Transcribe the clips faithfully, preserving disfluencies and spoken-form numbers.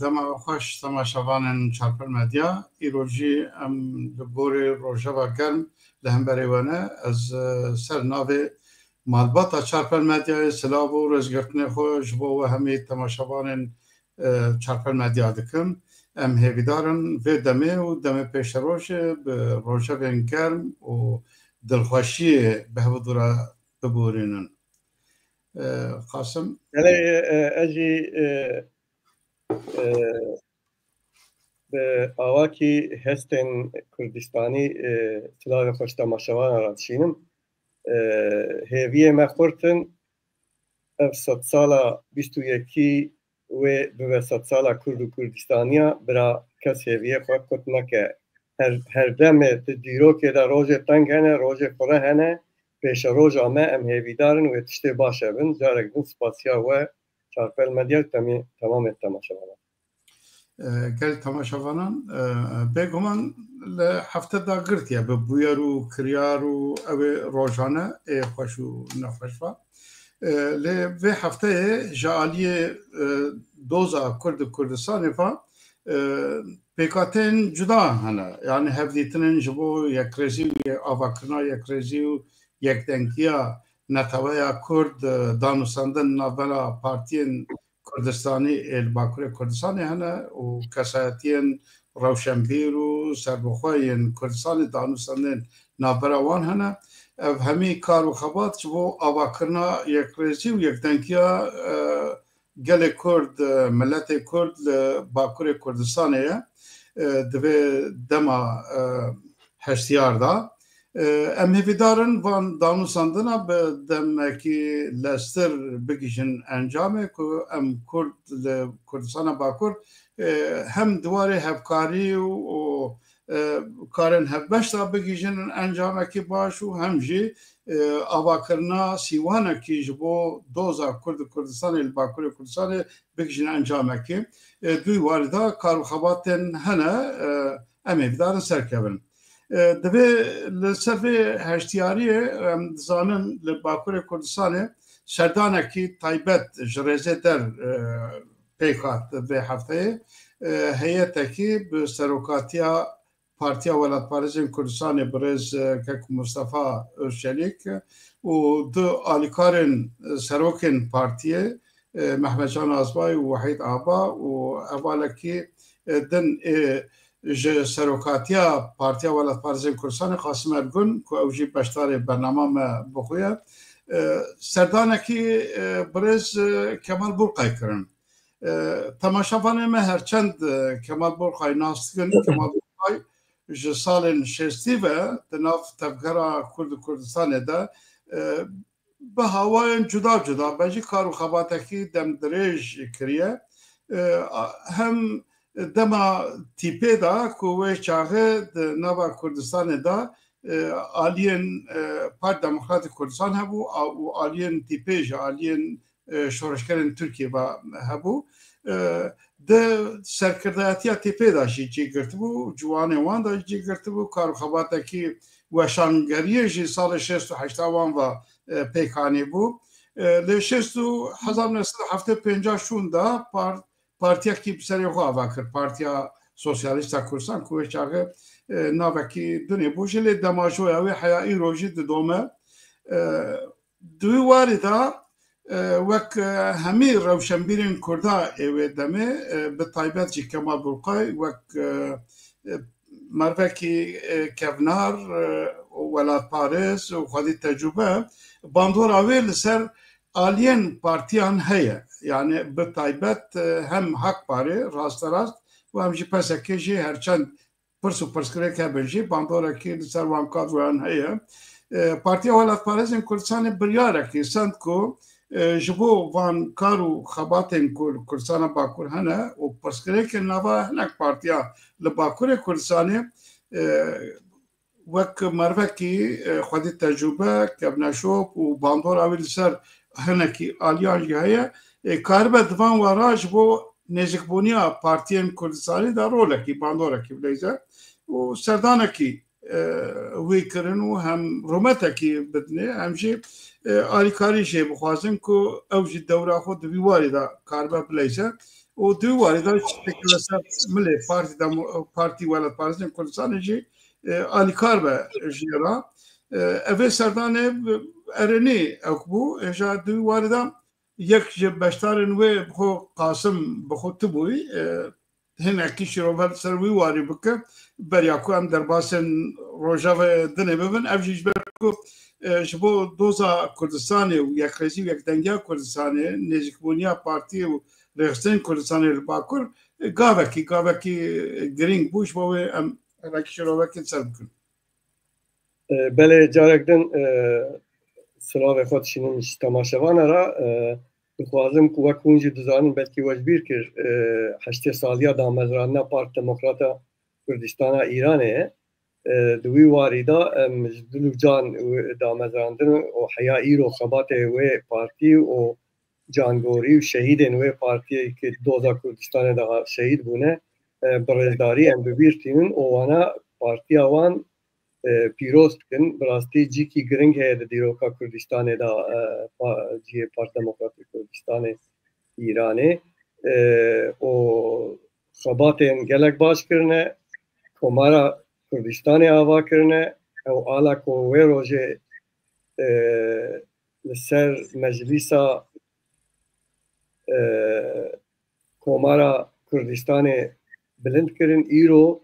Dema xweş temaşevanên Çarpel Medya. Îro jî em li gorî rojeva germ li hemberî we ne. Ez, e, ser navê malbata Çarpel Medyayê silav û rêzgirtinê xwe ji bo we hemî temaşevanên, e, Çarpel Medya dikim. Em hêvîdar in vê demê û demê pêşerojê bi rojevên germ û dilxweşiyê bi hev dû re biborînin. E, Qasim? Belê, e, ez jî, e, e, bi awakî hestên Kurdistanî, e, silavê xwe ji temaşevanan re dişînim. E, hêviyê me xurt in, ev sedsala bîst û yekî wê bibe sedsala Kurd û Kurdistaniya, bira kes hêviyê xwe qut neke. Her, her demê di dîrokê de rojê teng hene, rojê xure hene, pêşeroja me, em hêvîdar in wê tiştê baş hebin. Carek din spasiya we, Çarpel Medya û temê-, temamê temaşevanan. E, gel temaşevanan, e, bêguman li hefte dagirtiye bi bûyer û kiryar û ew ê rojane ê xweş û nexweş ve. E, lê vê hefteyê ji aliyê, e, doza Kurd û Kurdistanê ve, e, pêkhateyên cuda hene. Yani hevdîtinên ji bo yekrêzî û ye-, avakirina yekrêzî û yekdengiya neteweya Kurd, e, danûstandin navbera partiyên Kurdistanî ê li Bakurê Kurdistanê hene û kesayetiyên rewşenbîr û serbixwe yên Kurdistanê danûstandin navbera wan hene. Ev hemî kar û xebat ji bo avakirina yekrêzî û yekdengiya, e, gelê Kurd, e, miletê Kurd li Bakurê Kurdistanê ye. E, di vê dema, e, hestiyar de. E, em hêvîdar in van danûstandina bi demekî leztir bigihîjin encamê ku em Kurd li Kurdistana Bakur, e, hem di warê hevkarî û, û, e, karên hevbeş de bigihîjin encamekî baş û hem jî, e, avakirina sîwanekî ji bo doza Kurd û Kurdistanê li Bakurê Kurdistanê bigihîjin encamekî. E, di wî warî de kar û xebatên hene, e, em hêvîdar in serkevin. E, divê li ser vê heştiyariyê, em dizanin li Bakurê Kurdistanê serdanekî taybet ji rêzê der, e, pêk hat vê hefteyê. E, heyetekî bi serokatiya Partiya Welatparêzên Kurdistanê birêz, e, Kek Mustafa Özçelik û du alîkarên, e, serokên partiyê, e, Mehmetcan Azbay û Wahîd Aba û hevalekî, e, din ê ji serokatiya Partiya Welatparêzên Kurdistanê Qasim Ergun ku ew jî beşdarê bernama me bixwe ye, e, serdanekî, e, birêz, e, Kemal Burqay kirin. E, temaşevanê me herçend, e, Kemal Burqay nas dikin, Kemal Burqay ji salên şêstî ve di nav tevgera Kurd û Kurdistanê de, e, bi hawayên cuda cuda be jî kar û xebatekî demdirêj kiriye. E, a-, hem dema tîpê de ku wê çaxê di nava Kurdistanê de, e, aliyên, e, Parti Demokratîk Kurdistan hebû, a-, û aliyên tîpê jî, aliyên, e, şoreşgerên Tirkiyê ve hebû. E, di serkirdayetiya tîpê de jî cî girtibû, ciwanê wan de jî cî girtibû, kar û xebatekî weşangeriyê jî salê şêst û heşta wan ve, e, pêk anîbû. E, lê şêst û hezar neh sed û heftê pênc şûn de par-, partiyekî bi serê xwe ava kir, Partiya Sosyalîst a Kurdistan, ku wê çaxê, e, navekî din ê bû jî, lê demajoya wê heya îro jî didome. E, di wî warî de, e, wek, e, hemî rewşenbîrên Kurda ê wê demê, e, bi taybet jî Kemal Burqay wek, e, e, mervekî, e, kevnar, e, û welatparêz û xwedî tecrûbe, bandora wê li ser aliyên partiyan heye. Yani bi taybet, e, hem Hak Parê rasterast û hem jî P S K jî herçend pirs û pirsgirêk hebin jî bandorekî li ser wan kadroyan heye. E, Partiya Welatparêzên Kurdistanê biryarekî send ku, e, ji bo van kar û xebatên ku li Kurdistana Bakur hene û pirsgirêkên nava hinek partiya li Bakurê Kurdistanê, e, wek mervekî, e, xwedî tecrûbe, kevneşop û bandora wî li ser hinekî aliyan jî heye, e, karibe di van wara ji bo nêzikbûniya partiyên Kurdistanî de rolekî, bandorekî bileyze û serdanekî, e, wî kirin û hem rûmetekî bidinê, hem jî, e, alîkarî jê bixwazin ku ew jî dewra xwe di vî warî de karibe bileyze. û di wî warî de çi têkeve ser milê Partî Demo-, Partî Welatparêzên Kurdistanê jî, e, alîkar be ji ra. E, ev ê serdanê erênî ew bû, hêja di wî warî de yek ji beşdarên wê bi xwe Qasim bi xwe tibûyî, e, hinekî şîrove li ser wî warî bike, beriya ku em derbasên Rojavayê dinê bibin, ev jî ji ber ku, e, ji bo doza Kurdistanê û yekrêzî û yekdengiya Kurdistanê, nêzîkbûniya partiyê û rêxistinên Kurdistanê li Bakur, e, gavekî, gavekî, e, girîng bû, ji bo wê em hinekî şîrovekê li ser bikin. E, belê, carek din, e, silavê xwe dişînim ji temaşevana re, e, dixwazim ku wek hûn jî dizanin, belkî we ji bîr kir, e, heştê saliya damezrandina Parti Demokrata Kurdistana Îranê ye. E, di wî warî de em ji dil û can wê damezrandin û heya îro xebatê wê partî û cangorî û şehîdên wê partiyê ku doza Kurdistanê de şehîd bûne, e, bi rêzdarî em bi bîr tînin û wana partiya wan, e, pîroz dikin. Bi rastî cîkî giring heye di dîroka Kurdistanê de, e, pa-, cihê Parti Demokratîk Kurdistanê Îranê, e, û xebatên gelek baş kirine, Komara Kurdistanê ava kirine, ew ala ku wê rojê, e, li ser meclîsa, e, Komara Kurdistanê bilind kirin, îro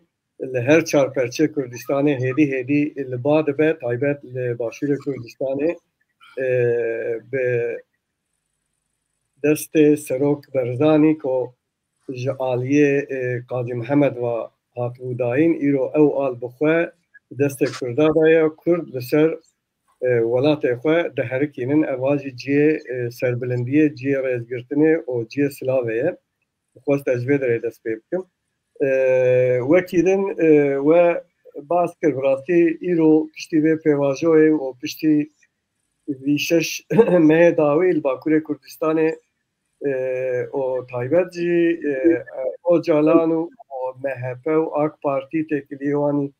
li her çar perçê Kurdistanê hêdî hêdî li ba dibe, taybet li Başûrê Kurdistanê, e, bi destê Serok Barzanî ku ji aliyê, e, Qazî Mihemed ve hatibû dayîn, îro ew al bi xwe destê Kurda de ye. Kurd li ser, e, welatê xwe diherikînin. Eva jî cihê, e, serbilindiyê, cihê rêzgirtinê û cihê silavê ye. Dixwest ez vê derê dest pê bikim. E, wekî din, e, we bas kir, bi rastî îro piştî vê pêvajoyê û piştî vî şeş mehê dawî li Bakurê Kurdistanê, e, û taybet jî, e, Ocalan û, û M H P û AK Partî têkiliyê wanî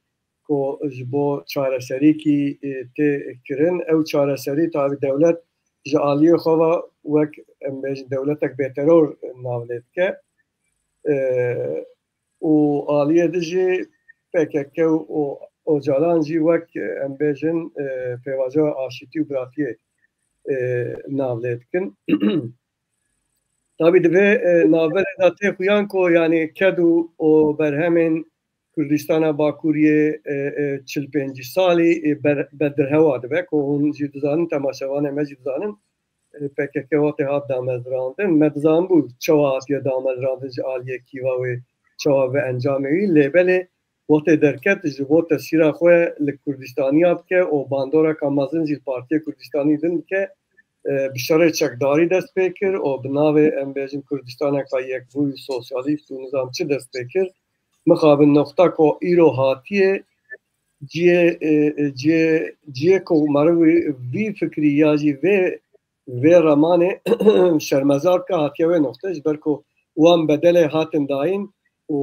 ku ji bo çareserîkî, e, tê kirin. Ew çareserî tabî dewlet ji aliyê xwe ve wek, em bêjin, dewletek bêteror nav lê dike. E, û aliyê din jî P K K û Ocalan jî wek, em bêjin, e, pêvajoya aşîtî û biratiyê, e, nav lê dikin. Tabî di vê, e, navberê de tê xuyan ku, yanî, ked û, û berhemên Kurdistana Bakuriyê, e, e, çil pêncî salî, e, ber-, bedirhewa dibe, ku hûn jî dizanin, temaşevanê me jî dizanin, e, P K K wextê hat damezrandin, me dizanbû çawa hatiye damezrandin, ji aliyê kî ve wê çawa ve encamê wî, lê belê wextê derket ji bo tesîra xwe li Kurdistaniya bike û bandoreka mezin jî li Partiyê Kurdistanî din bike, e, bi şerê çekdarî dest pê kir û bi navê, em bêjin, Kurdistaneka yekbûyî sosyalîst û nizam çi dest pê kir. Mixabin noqta ku îro hatiye cihê, e, e, cihê, cihê ku meriv vî fikrî ya jî vê, vê remanê şermezar bike, hatiye wê noqtê, ji ber ku wan bedelê hatin dayîn û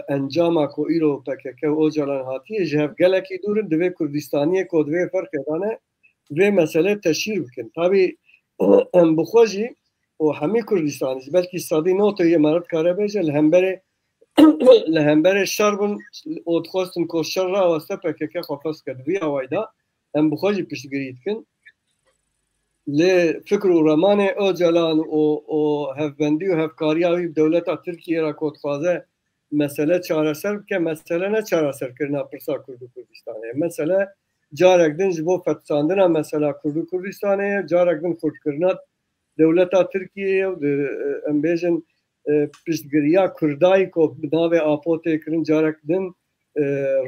encama ku îro P K K û Ocalan hatiye ji hev gelekî dûr in, divê Kurdistaniyê ku di vê ferqê de ne, vê meselê teşhîr bikin. Tabî em bi xwe jî û hemî Kurdistanê jî, belkî sedî notê yê me re dikare bêje, li hemberê, li hemberê şer bin û dixwestin ku şer raweste P K K xwe fes bike. Di vî awayî de em bi xwe jî piştgirî dikin. Lê fikr û remanê Ocalan û, û hevbendî û hevkariya wî bi dewleta Tirkiyê re ku dixwaze mesele çareser bike, mesele ne çareserkirina pirsa Kurd û Kurdistanê ye. Mesele carek din ji bo fetisandina mesela Kurd û Kurdistanê ye, carek din xurtkirina dewleta Tirkiyê ye û di, em bêjin, e, piştgiriya Kurdayî ku bi navê Apo tê kirin, carek din, e,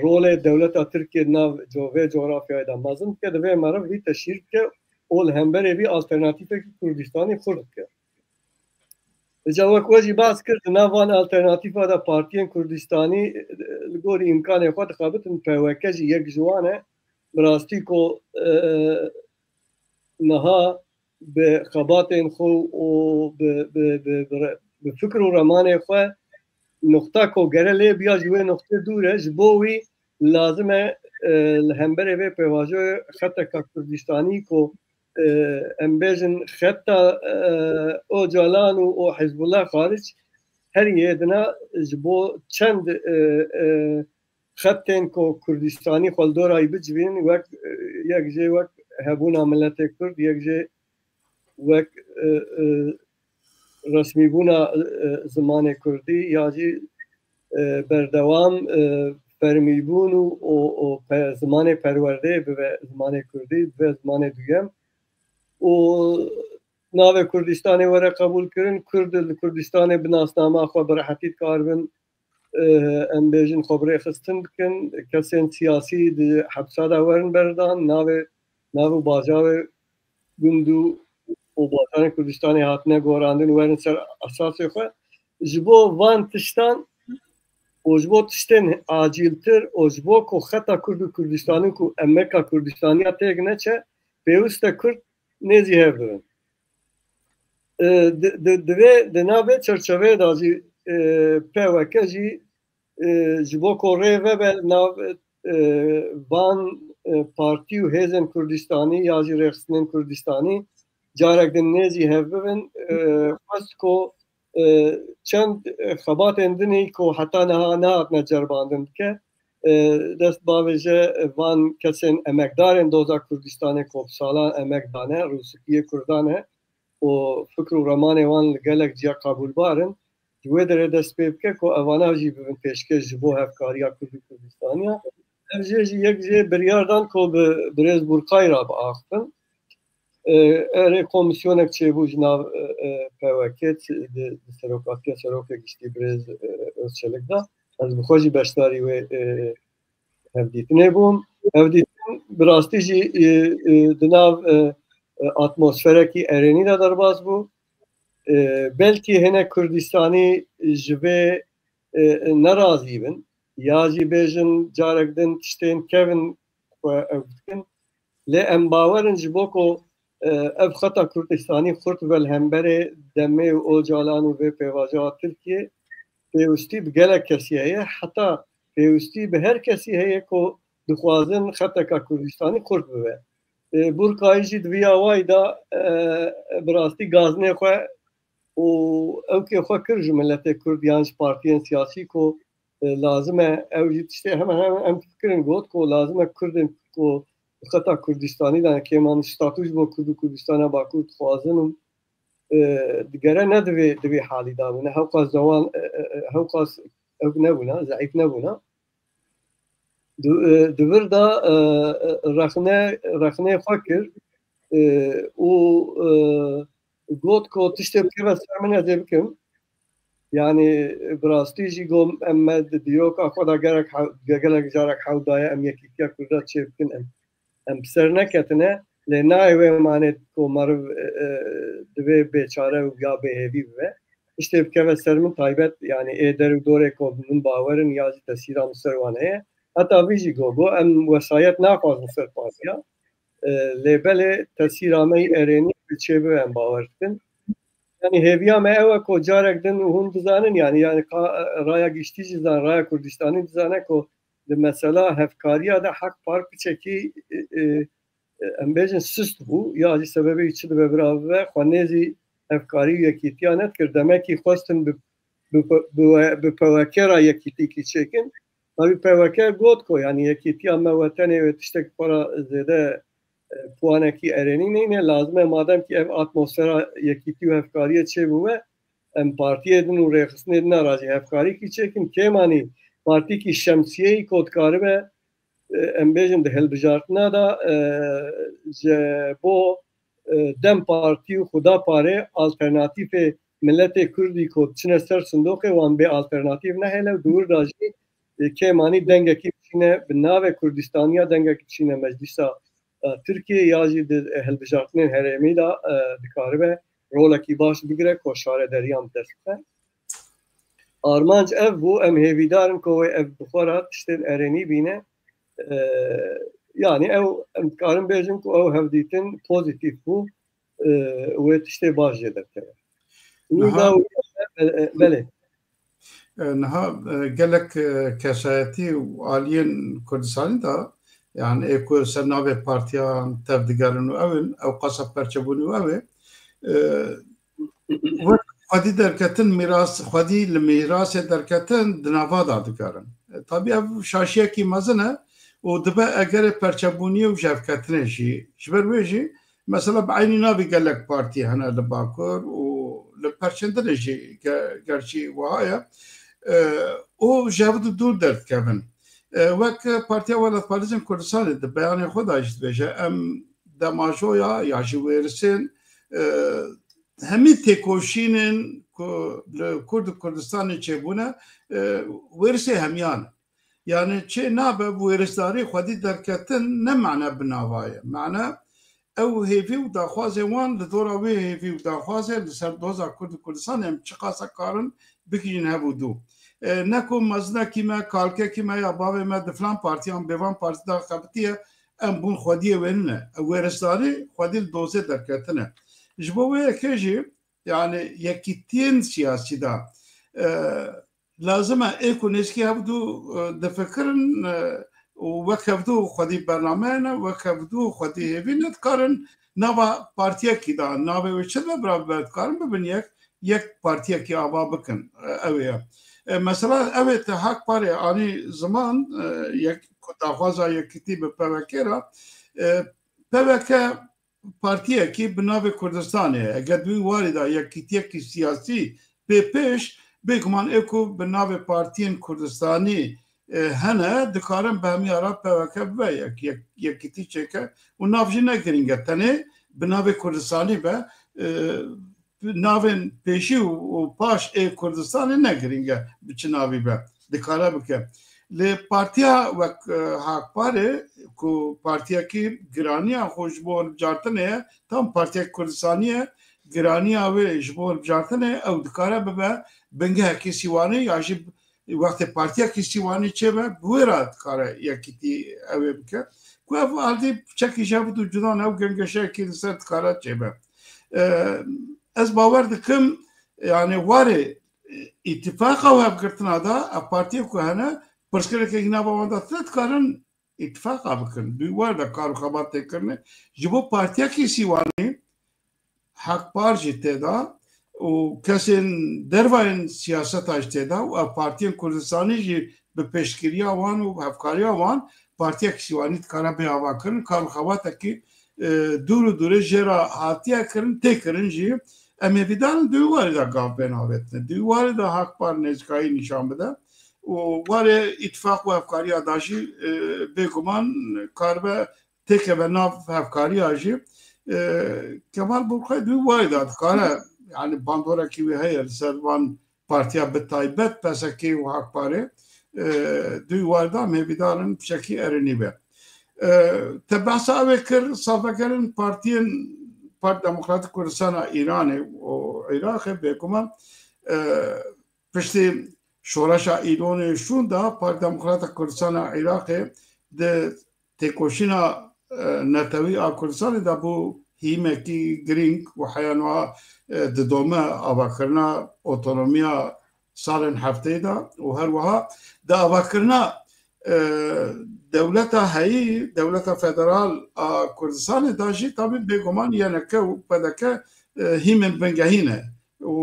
rolê dewleta Tirkiyê di nav co-, vê cografyayê de mezin dike, divê meriv vî teşhîr bike û li hemberê vî alternatîfekî Kurdistanî xurt bike. Îca wek we jî bas kir, di nav van alternatîfa de partiyên Kurdistanî, e, li gorî îmkanê xwe dixebitin, P Y K jî yek ji wan e. Bi rastî ku, e, niha bi xebatên xwe û bi, bi, bi, bi re-, bi fikr û remanê xwe noqta ku gere lê biya ji wê noqtê dûr e, ji bo wî lazim e, e, li hemberê vê pêvajoyê xeteka Kurdistanî ku, e, em bêjin xeta, e, Ocalan û, û Hizbullah xaric, her yê dina ji bo çend, e, e, xetên ku Kurdistanî xwe li dora wî bicivînin, wek, e, yek jê wek hebûna miletê Kurd, yek jê wek, e, e, resmîbûna, e, zimanê Kurdî ya jî, e, berdewam, e, fermîbûn û, û, û pe-, zimanê perwerdeyê bibe zimanê Kurdî, bibe zimanê duyem. Û navê Kurdistanê were qebûlkirin, Kurd li Kurdistanê bi nasnama xwe bi rehetî dikaribin, e, em bêjin xwe bi rêxistin bikin, kesên siyasî di hepsa de werin berdan, navê, nav û bajarê gund û, û bajarên Kurdistanê hatine gorandin, werin ser esasê xwe. Ji bo van tiştan û ji bo tiştên acîltir û ji bo ku xeta Kurd û Kurdistanî ku emeka Kurdistaniya têk neçe, pêwist e Kurd nêzî hev bibin. E, di, di, divê, di nav vê çerçeveyê de jî, e, P Y K jî, e, ji bo ku rê vebe nav, e, van, e, partî û hêzên Kurdistanî ya jî rêxistinên Kurdistanî carek din nêzî hev bibin, e, xwest ku, e, çend, e, xebatên din ê ku heta niha nehatine ceribandin bike, e, dest bavêje, e, van kesên emekdarên doza Kurdistanê ku bi salan emek dane, rûspiyê Kurdan e û fikr û remanê wan li gelek ciya qebûlbar in. Ji wê derê dest pê bike ku evana jî bibin pêşkêş ji bo hevkariya Kurd û Kurdistaniya. Ev jê jî yek jê biryar dan ku bi birêz Burkay re biaxifin. E, erê komisyonek çêbû ji nav, e, e, P Y K di, di serokatiya serokê giştî birêz, e, Özçelik de. Ez bi xwe jî beşdarî wê, e, hevdîtinê bûm. Hevdîtin bi rastî jî, e, e, di nav, e, e, atmosferekî erênî de derbas bû. E, belkî hinek Kurdistanî ji vê, e, nerazî bin. Ya jî bêjin carek din tiştên kevin xwe ew dikin. Lê em bawer in ji bo ku, e, ev xeta Kurdistanî xurt ve li hemberê demê û Ocalan û vê pêvajoya Tirkiyê pêwistî bi gelek kesî heye. Heta pêwistî bi her kesî heye ku dixwazin xeteka Kurdistanî xurt bibe. E, Burkayî jî di vî awayî de, e, bi rastî gazinê xwe û ewkê xwe kir ji miletê Kurd yan ji partiyên siyasî ku, e, lazim e ew jî tiştê hemen hemen em difikirin got ku lazim e Kurdên ku xeta Kurdistanî de kêman statû ji bo Kurd û Kurdistana Bakur dixwazin û, e, digere ne di vê, di vê halî de bûne. Hewqas zewan, e, e, e, hewqas ew nebûne, zeîf nebûne. Di, e, di vir de, e, e, rexne, rexnê xwe kir, e, û, e, got ku tiştê bikeve ser min ez ê bikim. Yanî, e, bi rastî jî got em me di dîroka xwe de gerek hew-, ge-, gelek carek hewl daye em yekîtiya Kurda çê bikin, em, em bi ser neketine, lê nayê wê manê ku meriv, e, e, divê bêçare û ya bêhêvî bibe. Tiştê bikeve ser min taybet, yanî ê der û dorê ku bi min bawer in ya jî tesîra min ser wan heye. Heta vî jî got, got, em wesayet naxwazin ser partiya. E, lê belê tesîra me yî erênî bi çê bibe em bawer dikin. Yanî hêviya me ew e ku carek din û hûn dizanin, yanî, yanî ka-, raya giştî jî zan, raya Kurdistanî dizane ku di mesela hevkariya de hek par piçekî, e, e, em bêjin sist bû, ya jî sebebê wî çi dibe bira bibe, xwe nêzî hevkarî û yekîtiya nedikir. Demekî xwestin bi, bi, bi, bi P Y K re yekîtîkî çêkin. Tabî P Y K got ku, yanî yekîtiya me wetenê wê tiştek para zêde, e, puanekî erênî neyne. Lazim e madem ki ev atmosfera yekîtî û hevkariyê çêbûbe, em partiyê din û rêxistinê din a re jî hevkarîkî çêkin. Kêmanî partîkî şemsiyeyî ku dikaribe, e, em bêjin di hilbijartina de, e, ji bo, e, dem partî û xuda parê alternatîfê miletê Kurdî ku diçine ser sindoqê wan bê alternatîf nehêle û di wir de jî, e, kêmanî dengekî biçîne bi navê Kurdistaniya dengekî biçîne meclîsa, e, Tirkiyê ya jî di, e, hilbijartinên herêmî de, e, dikaribe rolekî baş bigire ku şarederiyan bi dest bixe. Armanc ev bû, em hêvîdar in ku wê ev bi xwe re tiştên erênî bîne. E, yanî ew, em dikarin bêjin ku ew hevdîtin pozîtîf bû, e, wê tiştê baş jê derkeve. Niha Nîda û, e, e, belê. E, niha, e, gelek, e, kesayetî û aliyên Kurdistanî de, yanî ê ku ser navê partiyan tevdigerin û ew in, ew qasa perçebûnî û ew ê, e, wek xwedî derketin, mîras, xwedî li mîrasê derketin di nava de dikarin. E, tabî ev şaşiyekî mezin e û dibe egerê perçebûniyê û jevketinê jî. Ji ber wê jî mesela bi eynî navî gelek partî hene li Bakur û li perçindinê jî ge-, gerçî wiha ye. E, û ji hev du dûr derdikevin. E, wek Partiya Welatparêzên Kurdistanê di beyanê xwe de jî dibêje, em demajoya ya jî wêrisên, e, hemî têkoşînên ku li Kurd û Kurdistanê çêbûne, e, wêrisê hemiyan in. Yani çê nabe bi wêrisdarî xwedî derketin ne mane bi nava ye. Mane ew hêvî û daxwazên wan li dora wê hêvî û daxwazê li ser doza Kurd û Kurdistanê em çiqas e karin bigihîn hev û dû. E, ne ku mezinekî me, kalkekî me ya bavê me di filan partî yan bêvan partî de xebitiye, em bûn xwediyê wê nine. Ew wêrisdarî xwedî li dozê derketine. Ji bo wê yekê jî, yani yekîtiyên siyasî de, e, lazim e ê ku nêzîkî hevdû, e, difikirin, e, û wek hevdû xwedî bername hene, wek hevdû xwedî hêvî ne dikarin nava partiyekî de, navê wê çi be bira be dikarin bibin yek, yek partiyekî ava bikin. E, ew ê ye. E, mesela ew ê te Hak Parê anî ziman, e, yek, ku daxwaza yekîtî bi P V K re, e, P V K partiyekî bi navê Kurdistanê ye. Eger di wî warî de yekîtiyekî siyasî bê pêş, bêguman ê ku bi navê partiyên Kurdistanî, e, hene, dikarin bi hemiya re P V K bibe yek, yek, yekîtî çêke û nav jî ne girîng e. Tenê bi navê Kurdistanî be, e, navên pêşî û, û paş ê Kurdistanê ne girîng e bi çi navî be, dikare bike. Lê partiya wek, e, Hak Parê ku partiyekî giraniya xwe ji bo hilbijartinê ye, tam partiyek Kurdistanî ye, giraniya wê ji bo hilbijartinê ew dikare bibe bingehekî sîwanî ya jî wextê partiyekî sîwanî çêbe bi wê re dikare yekîtî ew ê bike. Ku ev alî piçekî ji hev du cuda ne ew gengeşeyekî li ser dikare çêbe. E, ez bawer dikim, yani warê îtifaqa û hevgirtina de ev partiyê ku hene, pirsgirêkek nava wan de tune dikarin îtifaqa bikin. Di wî war de kar û xebat tê kirinê. Ji bo partiyekî sîwanî Hak Par jî tê de û kesên dervayên siyaseta jî tê de û ev partiyên Kurdistanî jî bi pêşgiriya wan û hevkariya wan partiyekî sîwanî dikare bê avakirin. Kar û xebatekî, e, dûr û dûrê jê re hatiye kirin, tê kirin jî. Em hêvîdar in di wî warî de gav bên avêtine. Di wî warî de Hak Par nêzîkayî nîşan bide û warê îtifaq û hevkariya da jî, e, bêguman karibe têkeve nav hevkariya jî. E, Kemal Burkay di wî warî de dikare, yani bandorekî wê heye li ser van partiya bi taybet P S K û Hak Parê, e, di wî warî de em hêvîdar in piçekî erênî be. E, te behsa ew ê kir, salvegerên partiyên Parti Demokratîk Kurdistan a Îranê û Iraqê bêguman, e, piştî şoreşa Îlonê şûn de Parti Demokratîk Kurdistan a Iraqê di têkoşîna, e, netewî a Kurdistanê de bû hîmekî girîng û heya niha, e, didome avakirina otonomiya salên hefteyê de û her wiha di avakirina, e, dewleta heyî, dewleta federal a Kurdistanê de jî tabî bêguman Y N K û P D K, e, hîmên bingehî ne. Û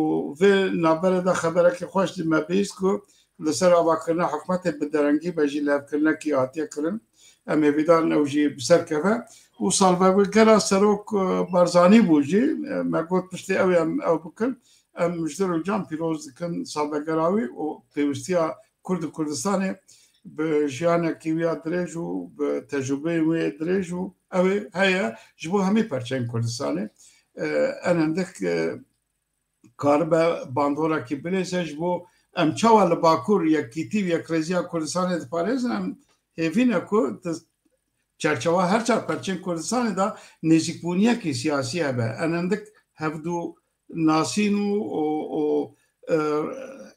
vê navberê de xeberekî xweş jî me bihîst ku li ser avakirina hikûmetê bi derengî be jî lihevkirinekî hatiye kirin. Em hêvîdar in ew jî bi ser keve. Û salvegera Serok, e, Barzanî bû jî, e, me got piştî ew ê em ew bikin. Em ji dil û can pîroz dikin salvegera wî û pêwîstiya Kurd û Kurdistanê bi jiyanekî wî ya dirêj û bi tecrûbeyên wî yê dirêj û ew ê heye ji bo hemî perçeyên Kurdistanê. E, en hindik, e, karibe bandorekî bilêze ji bo em çawa li Bakur yekîtî û yekrêziya Kurdistanê diparêzin, em hêvî ne ku di çerçewa her çar perçên Kurdistanê de nêzîkbûniyekî siyasî hebe. En hindik hevdû nasîn û, û, û, e,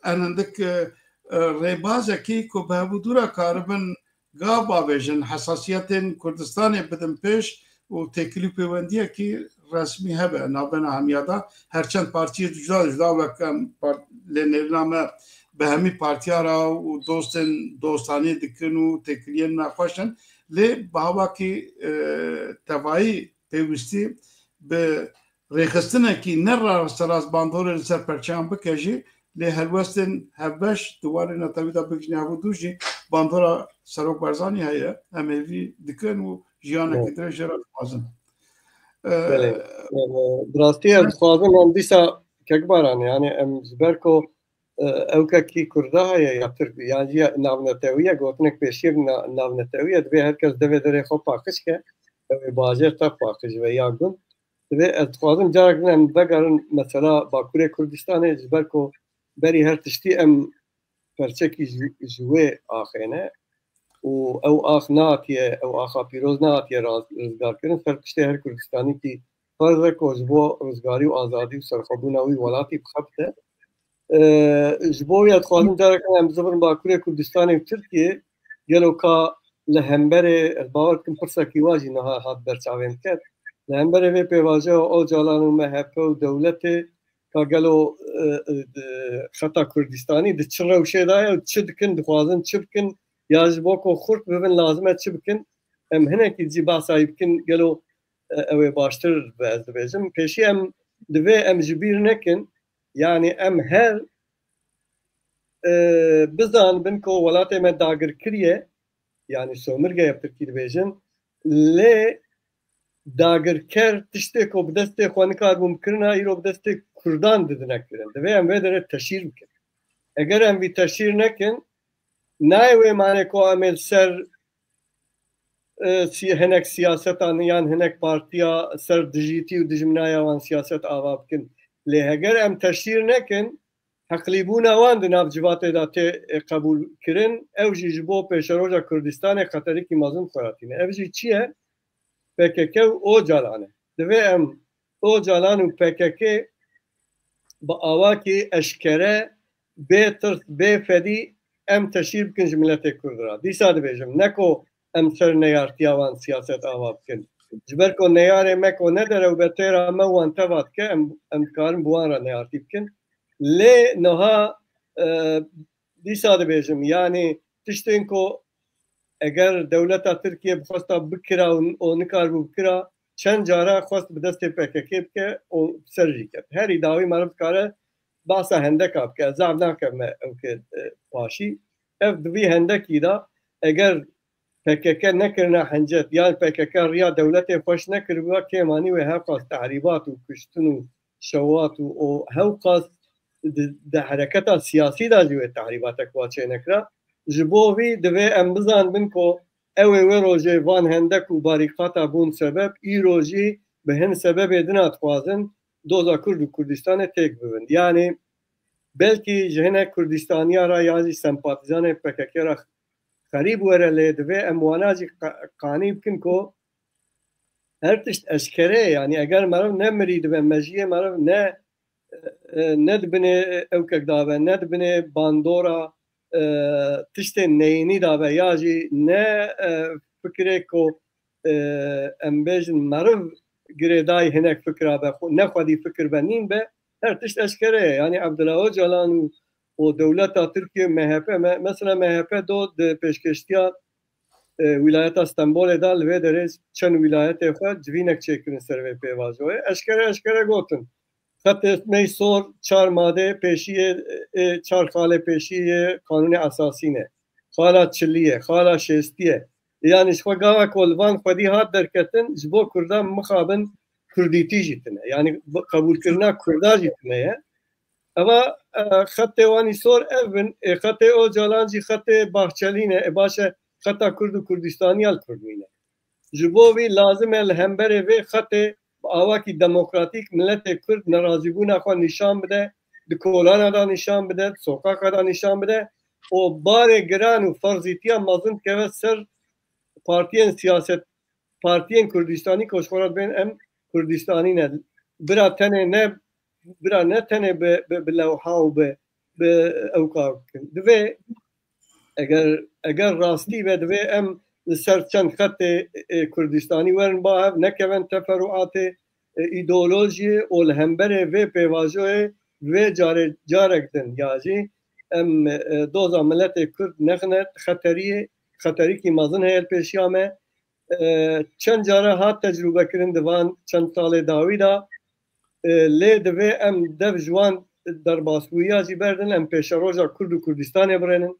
en hindik, e, e, rêbazekî ku bi hevdû re karibin gav bavêjin, hesasiyetên Kurdistanê bidin pêş û têkilî û pêwendiyekî resmî hebe navbena hemiya de. Her çend partiyê cuda cuda wek em part-, lê nêrîna me bi hemî partiya re û dostên dostanî dikin û têkiliyên me xweş in. Lê bi hawakî, e, tevayî pêwîstî bi rêxistinekî ne rasterast bandorê li ser perçeyan bike jî, lê helwestên hevbeş di warê netewî de bigihîne hev û dû jî bandora Serok Barzanî heye. Em hêvî dikin û jiyanekî Evet. dirêj jê re dixwazin. Belê. Ee, Ee, Bi rastî ez dixwazim em dîsa kek Baran, yani em ji ber ku, e, ew kekî Kurda heye ya Tirk, yan jî ya navnetewî ye, gotinek pêşiyek na-, navnetewî ye, divê her kes devê derê xwe paqij ke, ew ê bajêr tev paqij be ya gund. Divê ez dixwazim carek din em vegerin mesela Bakurê Kurdistanê, ji ber ku berî her tiştî em perçekî ji, ji wê axê ne û ew ax nehatiye, ew axa pîroz nehatiye raz-, rizgarkirin. Ser piştê her Kurdistanîkî ferz e ku ji bo rizgarî û azadî û serxwebûna wî welatî bixebite. E, ji bo wî ez dixwazim careke em bizivirin Bakurê Kurdistanê û Tirkiyê gelo ka li hemberê, ez bawer dikim pirsekî wa jî niha hat ber çavên ket. Li hemberê vê pêvajoya Ocalan û M H P û dewletê ka gelo, e, e, di xeta Kurdistanî di çi rewşê de ye û çi dikin, dixwazin çi bikin, ya ji bo ku xurt bibin lazim e çi bikin. Em hinekî jî behsa wî bikin, gelo, e, ew ê baştir be, ez dibêjim. Pêşî em divê em ji bîr nekin, yani em her, e, bizanibin ku welatê me dagir kiriye, yani sömürge bi tirkî dibêjin, lê dagirker tiştê ku bi destê xwe nikaribûn bikirina, îro bi destê Kurdan didine kirin. Divê em vê derê teşhîr bikin. Eger em vî teşhîr nekin, nayê wê mane ku em ê li ser, e, si-, hinek siyasetan yan hinek partiya ser dijîtî û dijminaya wan siyaset ava bikin. Lê heger em teşhîr nekin, heqlîbûna wan di nav civatê de tê, e, qebûl kirin, ew jî ji bo pêşeroja Kurdistanê xeterikî mezin xwe re tîne. Ev jî çi ye? P K K û Ocalan e. Divê em Ocalan û P K K bi awakî eşkere, bê tirs, bê fedî em teşhîr bikin ji miletê Kurd re. Dîsa dibêjim, ne ku em ser neyartiya wan siyaset ava bikin. Ji ber ku neyarê me ku ne derew be têra me wan teva dike, em, em dikarin bi wan re neyartî bikin. Lê niha, e, dîsa dibêjim, yanî tiştên ku eger dewleta Tirkiye bixwesta bikira û, û nikaribû bikira, çend cara xwest bi destê P K K bike û ser jî ket. Herî dawî meriv dikare behsa hendeka bike. Ez zehf nakevme ew ke, e, paşî. Ev di vî hendekî de eger P K K nekirine hincet, yan P K K riya dewletê xweş nekiribû, kêmanî wê hewqas tehrîbat û kuştin û şewat û, û hewqas di, di hereketa siyasî de jî wê tehrîbatek wa çênekira. Ji bo vî divê em bizanibin ku ew ê wê rojê van hendek û barîqata bûn sebeb, îro jî bi hin sebebê din a dixwazin doza Kurd û Kurdistanê têk bibin. Yanî belkî ji hinek Kurdistaniya re ya jî sempatîzanê P K K re xerîb were, lê divê em wana jî qa-, qanî bikin ku her tişt eşkere ye. Yanî eger meriv ne mirî dibe, mejiyê meriv ne, e, ne di binê ewkek de be, ne di binê bandora, e, tiştên neyînî de be, ya jî ne, e, fikirê ku, e, em bêjin meriv girêdayî hinek fikra be, xwe-, ne xwedî fikir be, nîn be, her tişt eşkere ye. Yanî Abdullah Ocalan û, û dewleta Tirkiye, M H P, me-, mesela M H P do di pêşkêştiya, e, wîlayeta Stenbolê de li vê derê çend wîlayetê xwe civînek çêkirin ser vê pêvajoyê. Eşkere eşkere gotin. Xetê me sor çar madê pêşiyê, e, çar xalê pêşiyê Qanûnê Esasî ne. Xala çilî ye, xala şêstî ye. Yanî ji xwe gava ku li van xwedî hat derketin, ji bo Kurdan mixabin Kurdîtî jî tine. Yanî bi-, qebûlkirina Kurda jî tine ye. Eva, e, xetê wanî sor ev bin, ê xetê Ocalan jî xetê Bahçelî ne, ê baş e xeta Kurd û Kurdistaniya li Kurd nîne. Ji bo vî lazim e li hemberê vê xetê bi awakî demokratîk miletê Kurd nerazîbûna xwe nîşan bide, di kolana de nîşan bide, di soqaqa de nîşan bide û barê giran û ferzîtiya mezin dikeve ser partiyên siyaset, partiyên Kurdistanî ku ji xwe re dibên em Kurdistanî ne. Bira tenê ne, bira ne tenê bi, bi, bi lewha û bi, bi ewka bikin. Divê eger, eger rastî be, divê em li ser çend xetê, e, Kurdistanî werin ba hev, nekevin teferûatê, e, îdeolojiyê û li hemberê vê pêvajoyê vê carê carek din ya jî em, e, doza miletê Kurd nexine xeteriyê, xeterîkî mezin heye li pêşiya me. E, çend cara hat tecrûbe kirin di van çend salê dawî de, e, lê divê em dev ji wan derbasbûyiya jî berdin, em pêşeroja Kurd û Kurdistanê birênin.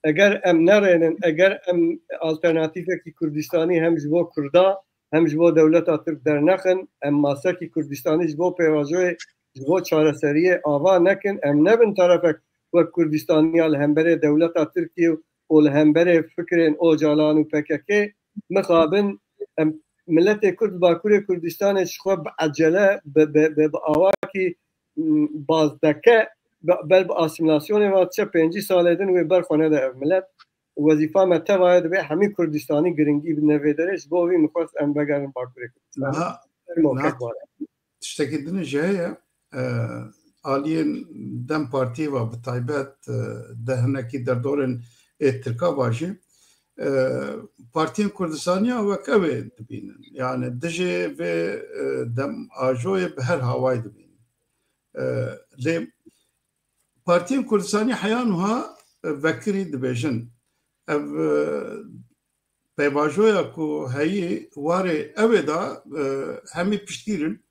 Eger em nerênin, eger em alternatîfekî Kurdistanî hem ji bo Kurda, hem ji bo dewleta Tirk dernexin, em masekî Kurdistanî ji bo pêvajoyê, ji bo çareseriyê ava nekin, em nebin terefek wek Kurdistaniya li hemberê dewleta Tirkiyê û li hemberê fikrên Ocalan û P K K mixabin, em, miletê Kurd li Bakurê Kurdistanê ji xwe bi ecele, bi, bi, bi, bi awakî, m, bazdeke, be-, ber bi asîmîlasyonê ve diçe pêncî salê din wê ber xwe nede ev milet. Wezîfa me teva ye, divê hemî Kurdistanî giringî bidine vê derê, ji bo vî min xwest em vegerin Bakurê Kurdistanê. Niha, Fermo, niha kek Baran. Tiştekî din jî heye. E, aliyên DEM Partiyê ve bi taybet, e, de hinekî derdorên ê Tirka ve jî, e, partiyên Kurdistaniya wek ew ê dibînin. Yani dijê vê, e, DEM-AJOyê bi her hawayî dibînin. E, lê partiyên Kurdistanî heya niha, e, vekirî dibêjin. Ev, e, pêvajoya ku heyî warê ew ê de, e, hemî piştgîr in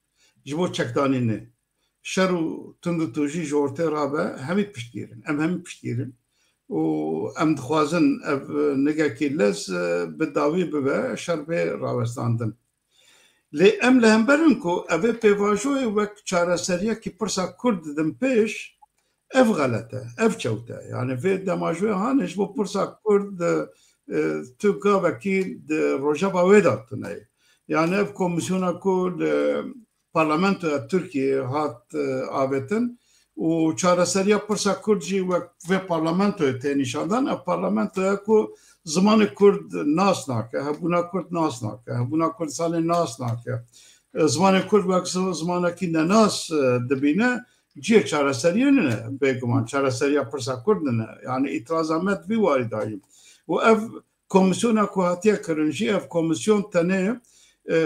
ji bo çekdanînê. Şer û tund û tûjî ji ortê rabe, hemî piştgîr in. Em hemî piştgîr in. Û em dixwazin ev, e, nigekî lez, e, bi dawî bibe, şer bê rawestandin. Lê em li hember in ku ev ê pêvajoyê wek çareseriyekî pirsa Kurd didin pêş, ev xelet e, ev çewt e. Yani vê DEM-AJOyê hanê ji bo pirsa Kurd, e, e, tu gavekî di rojeva wê de tune ye. Yani ev komîsyona ku li parlamentoya Tirkiyeyê hat, e, avêtin, û çareseriya pirsa Kurd jî wek vê parlamentoyê tê nîşandan. Ev parlamentoya ku zimanê Kurd nas nake, hebûna Kurd nas nake, hebûna Kurdistanê nas nake. E, zimanê Kurd wek zi-, zimanekî nenas, e, dibîne, cihê çareseriyê nine, bêguman çareseriya pirsa Kurd nine. Yani îtiraza me di vî warî de ye. Û ev komîsyona ku hatiye kirin jî, ev komîsyon tenê, e,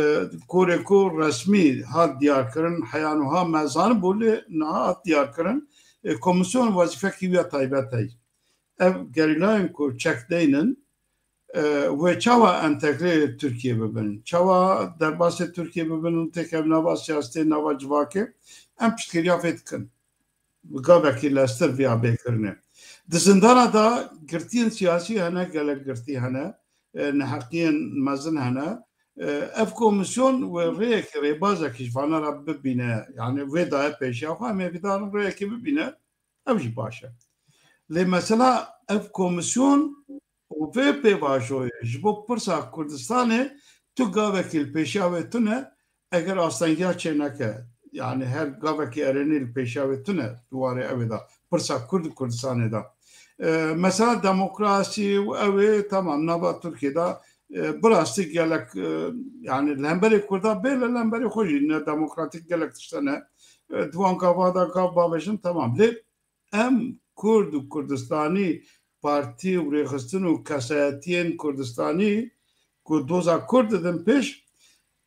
korê ku resmî hat diyar kirin, heya niha me zanibû, lê niha hat diyar kirin. E, komîsyon wezîfekî wî ya taybet heye. Ev gerîlayên ku çek deynin, e, wê çawa entegrê Tirkiyê bibin? Çawa derbasê Tirkiyê bibin û têkevin nava siyasetê, nava civakê? Em piştgiriya vê dikin. Bi gavekî leztir viya bê kirine. Di zindana de girtiyên siyasî hene, gelek girtî hene, e, neheqiyên mezin hene. E, ev komîsyon wê rêyekî, rêbazekî ji vana re bibîne, yani wê daye pêşiya xwe, em ê bidarin rêyekî bibîne, ev jî baş e. Lê mesela ev komîsyon û vê pêvajoyê ji bo pirsa Kurdistanê tu gavekî li pêşiya wê tune, eger astengiya çêneke, yani her gavekî erênî li pêşiya wê tune di warê ew ê de, pirsa Kurd û Kurdistanê de. E, mesela demokrasî û ew ê, tamam, nava Tirkiyê de, e, bi rastî gelek, e, yani li hemberê Kurda bê, li hemberê xwe jî ne demokratîk gelek tişt hene. E, di wan gava de gav bavêjin, tamam. Lê em Kurd û Kurdistanî, partî û rêxistin û kesayetiyên Kurdistanî ku doza Kurd didin pêş,